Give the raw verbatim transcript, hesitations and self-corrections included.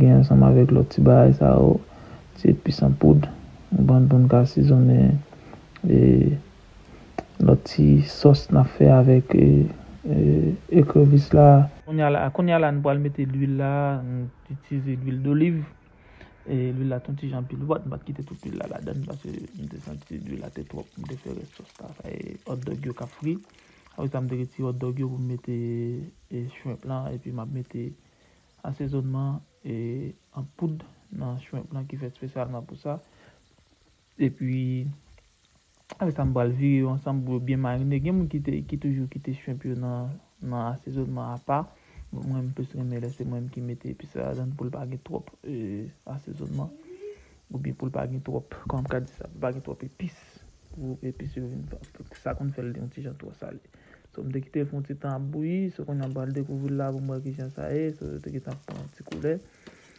gen ansanm avèk lòt ti bagay sa yo, ti epis an poud, yon bann pou n ka sizonnen e lòt ti sòs n ap fè avèk e, e, ekrevis la. Kounye a la, kounye a la, nou pral mete lwil la, nou itilize lwil doliv. E lwil la te yon ti jan pil wòt, m pa t kite tout lwil la ladan l, paske m te santi lwil la te twòp, m te fè rès sòs la, sa e hot dog yo k ap fri. Apre sa, m te retire hot dog yo pou m mete e shrimp lan, epi m ap mete asezonman e an poud nan shrimp lan ki fèt espesyalman pou sa. Epi, apre sa, m pral vire yo ansanm pou yo byen marine. Gen moun ki te, ki toujou kite shrimp yo nan, nan asezonman apa. Bon, mwen, m plis renmen lè se mwen menm ki mete epis la ladan l pou l pa gen twòp e, asezonman. Oubyen pou l pa gen twòp, kòman m ka di sa, pou l pa gen twòp epis. Pou epis yo vin, sa konn fè l yon ti jan twò sale. So, m te kite l fè yon ti tan ap bouyi, so kounye a m pral dekouvri l la pou m wè kijan sa ye, so, yo te gentan pran yon ti koulè.